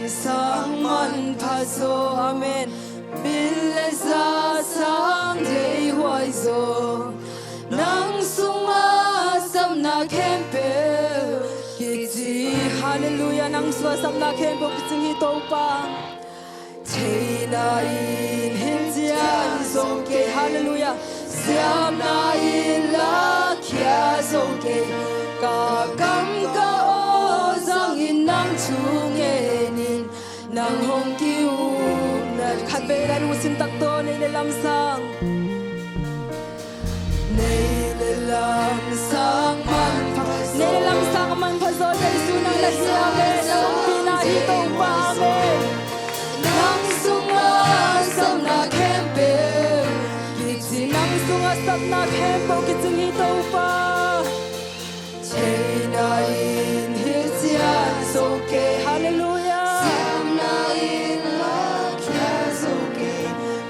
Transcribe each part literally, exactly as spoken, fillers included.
Sang manpha zaw, amen. Bil le za sang deihhuai zaw, nang sungah sapna khempeuh kici. Halleluiah, nang sungah sapna khempeuh kicing hi Topa. Theihna in hilh cian zo kei, halleluiah. Siamna in lakhia zo kei, ka kam ka aw zangin nang thu ngenin, nang hong ki-ukna. Khatvei lai lungsim tak tawh, nei le lamsang. Nei le lamsang manpha, nei le lamsang a manpha zaw Jesu nang na hi, amen. Nang pina hi Topa, amen. Nang sungah sapna khempeuh kici, nang sungah sapna khempeuh kicing hi Topa. Theihna in hilh cian zo kei, halleluiah. Siamna in lakhia zo kei,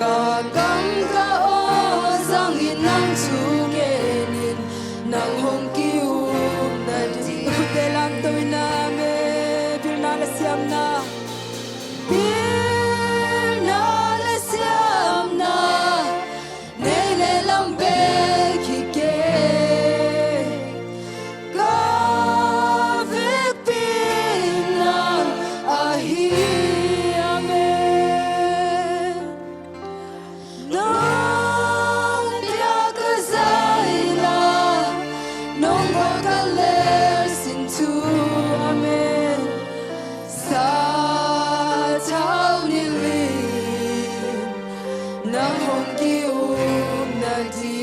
ka kam ka aw zangin nang thu ngenin, nang hong ki-ukna ding. Khutbeng lamto in, amen. Pilna le siamna, pilna le siamna, nei le lam bek hi kei. Ka vekpi nang ahi, amen. Nong piak ka zaina, nong bawl ka lelsin thu, amen. Sathau nilhin nang hong ki-ukna ding.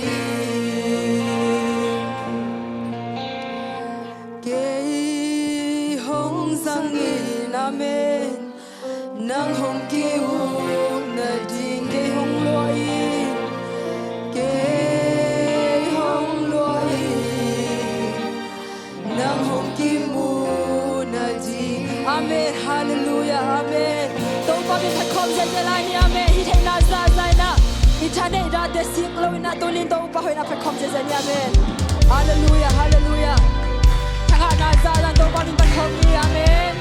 Kei hong zangin, amen. Nang hong ki-ukna ding. Kei hong luah in, kei hong luah in, nang hong kimuhna ding. Amen. Halleluiah. Amen. Topa min phat khawm zenzen lai ni, amen. Hih theihna zahzah in ah, i tha neih dante sik lo in ah, tuni in Topa hoihna phat khawm zenzen ni, amen. Halleluiah. Halleluiah. Thangahna zahzah in Topa min phat khawm ni, amen.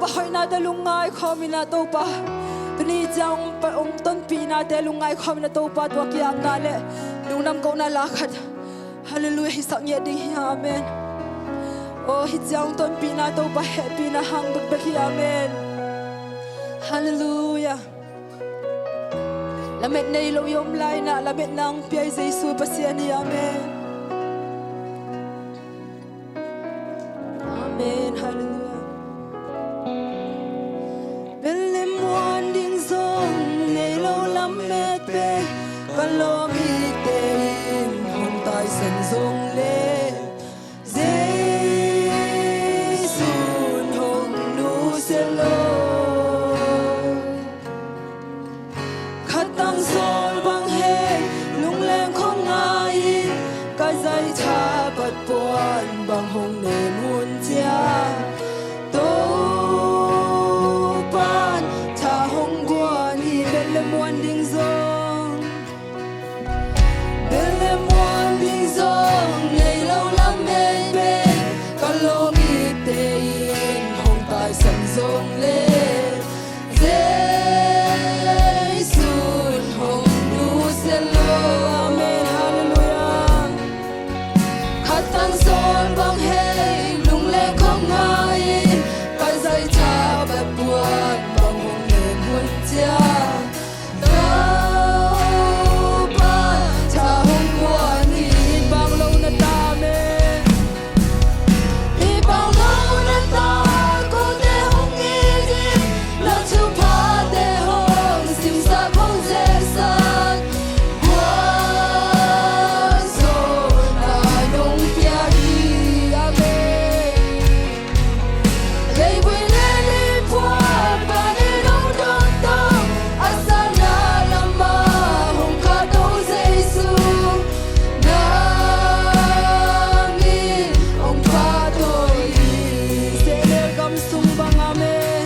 Pa hoihnate lungngai khawm in ah Topa, tuni ciang hong pa, hong tonpihnate lungngai khawm in ah Topa, tua ki-apna le lungdam kohna la khat, halleluiah, hisak ngiat ding hi. Amen. Aw, hih ciang hong tonpihna Topa hehpihna hang bekbek hi. Amen. Halleluiah. Lamet nei lo i om lai-in ah lametna hong pia i Jesu Pasian hi. Amen. Amen. Halleluiah. Bethlehem muan ding zong nei lo lamet pen, ka lawm ite in hong taisan zong le, Jesu'n hong nusia lo. Khatang sawl bang hei, lungleng khawng ngai-in, ka zaitha pat puan bang hong nem hun ciang, Topa'n tha hong guan hi. Bethlehem muan ding zong, Bethlehem muan ding zong nei lo lamet pen, ka lawm ite in hong taisan zong le, Jesu'n hong nusia lo. Amen. Halleluiah. Khatang sawl bang hei, lungleng khawng ngai-in, ka zaitha pat puan bang hong nem hun ciang, Topa'n tha hong guan hi. It bang lo na ta, amen. It bang lo na ta, kote hong it in, na thuphate hong simsak hong zelsak, gualzawhna nong pia hi. Amen. Leivui le mipual panin hong dawn tawh, a sanna lamah hong khahto Jesu, nang in hong pahtawi hi. Sehnel gam sung bang, amen.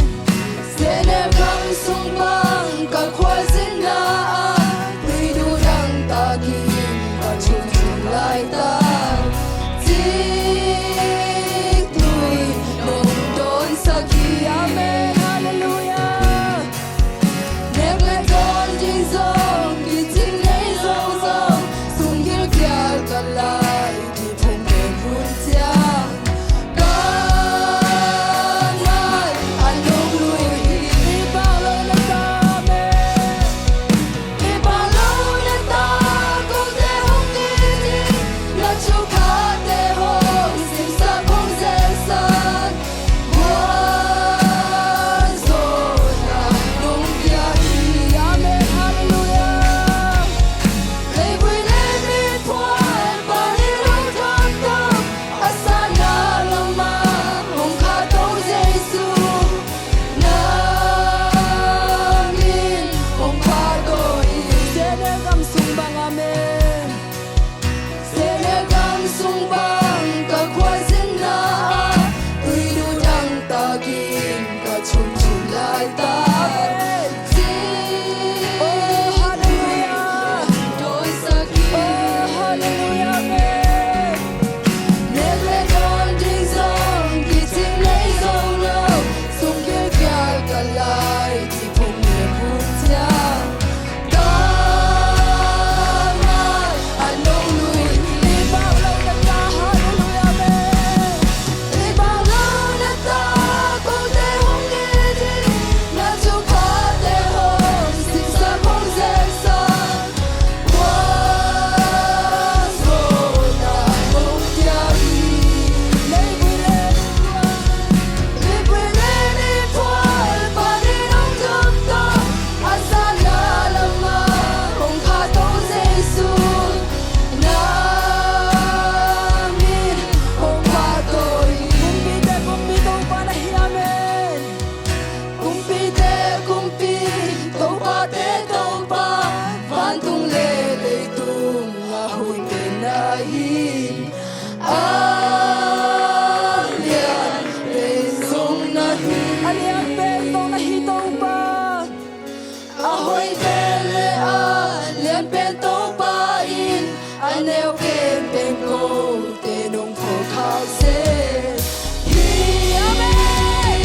Sehnel gam sung bang ka khualzinna ah, tuidu dang takin ka chungchung laitak, ciktui nong dawnsak hi. Amen. Halleluiah. Nek le dawn ding zong, kicing nei zong zong, sunggil kial ka lai, kiphung pen hun ciang, ka ngai a nong lui hi. It bang lo na ta, amen. It bang lo na ta, kote hong it in, na thuphate hong simsak hong zelsak, gualzawhna nong pia hi. Amen. Halleluiah. Leivui le mipual panin hong dawn tawh, a sanna lamah hong khahto Jesu, nang in hong pahtawi hi. Sehnel gam sung bang, amen. Sehnel gam sung bang ka khualzinna ah, tuidu dang takin ka chungchung laitak, amen. Ciktui nong dawnsak hi. Oh, halleluiah, amen. Nek le dawn ding zong, kicing nei zong lo, sunggil kial ka lai, kiphung pen hun ciang, ka ngai a nong lui hi. It bang lo na ta, halleluiah, amen. It bang lo na ta, kote hong it in, na thuphate hong simsak hong zelsak, gualzawhna nong pia hi. Leivui le mipual, leivui le mipual panin hong dawn tawh, a sanna lamah hong khahto Jesu, nang in hong pahtawi hi. Kumpite kumpi Topa na hi, amen. Kumpite kumpi, topate Topa, vantung le leitung a hoih pen na hi. A lian pen zong na hi. A lian pen zong na hi Topa. A hoih pen le a lian pen Topa in, a neu ken pen kote nong phuak khak zel hi. Amen.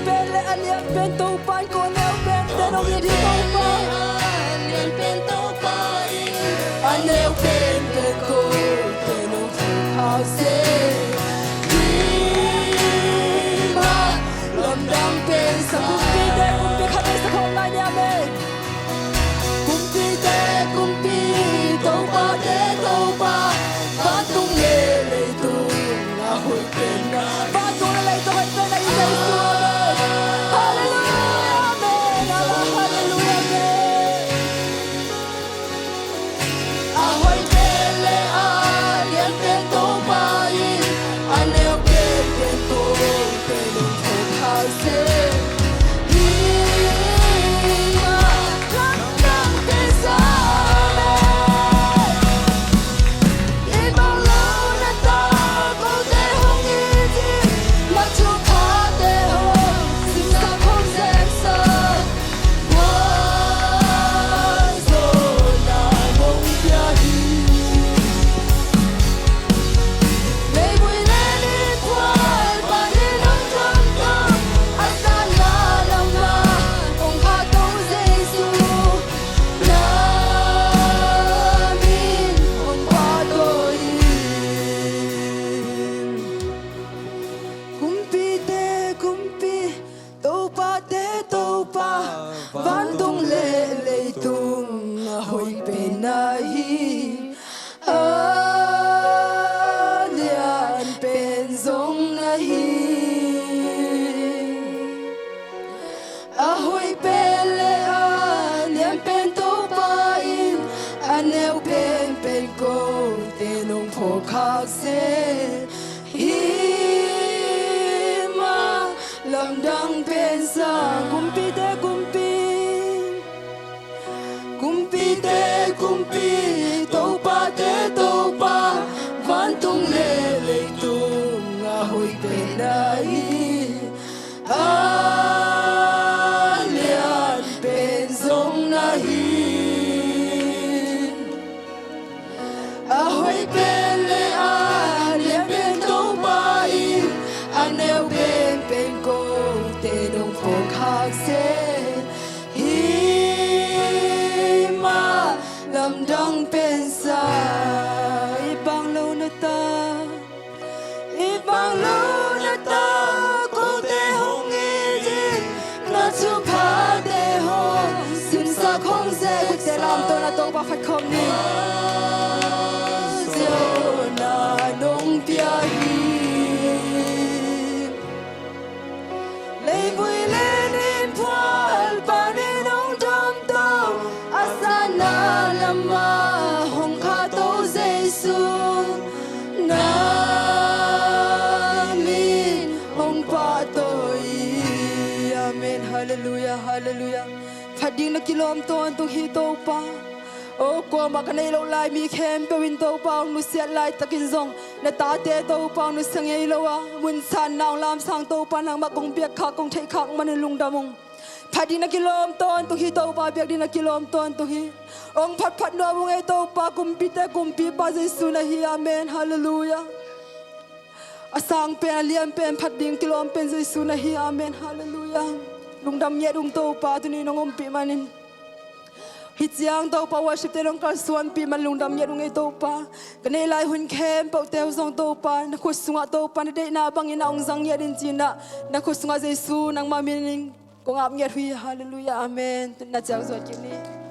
pen le a lian pen Topa in ko neu pente nong it hi Topa. A neu penpen kote nong thukha se. Hi mah lamdang pen sa. Kumpite kumpi khat ei sa khawm lai ni, amen. Kumpite kumpi, Topate Topa, vantung le leitung a hoih pen na. Vantung le leitung a hoih pen na hi Jesu, amen. Halleluia, amen. Halleluia, amen. A hoih pen le a lian pen Topa in a neu penpen kote nong thukha se. Hi mah lamdang pen sa. Amen. I bang lo na ta kote hong it in, na thukhate hong simsak hong zeksak. Kumpite kumpi, Topate Topa, vantung le leitung a hoih pen na hi. A lian pen zong na hi. A hoih pen le a lian pen Topa in a neu penpen kote nong phawk khak se. Hi mah lamdang pen sa. Kumpite kumpi, kumpite kumpi, Topate Topa, vantung le leitung a hoih pen na hi. A lian pen zong na hi. A hoih pen le a lian pen Topa in a neu penpen kote nong phawk khak se. Hi mah lamdang pen sa. I bang lo na ta, i bang lo na ta kote hong it in, na thukhate hong simsak hong zeksak. Lamto na Topa phat khawm ni. Ziona nong pia hi. Leivui le nin phual panin hong domto, a sana lama hong khahto Jesu, na min hong pahtawi. Amen. Halleluia, halleluia. Phat ding na kilawm tawntung hi Topa. O, kuamah ka neih loh lai mi khempeuh in Topa hong nusiat laitakin zong, na tate Topa hong nusia ngei lo a, mun sanna hong lamsang Topa nangmah kong biak khak, kong theih khak manin lungdam ung. Phat ding na kilawm tawntung hi Topa, biak ding na kilawm tawntung hi. Hong phatphat nuam ung ei Topa, kumpite kumpipa Jesu na hi. Amen. Halleluia. A sang pen, a lian pen, phat ding kilawm pen Jesu na hi. Amen. Halleluia. Lungdam ngiat ung Topa, tuni nong ompih manin. Hih ciang Topa worship te nong kalsuanpih man lungdam ngiat ung ei Topa. Ka neih lai hun khempeuh teu zong Topa, na khut sungah Topa na deihna bangin a hong zang ngiat in cinah, na khut sungah Jesu nangmah minin kong ap ngiat uh hi. Halleluia. Amen. Tuni na ciang zuat kik ni.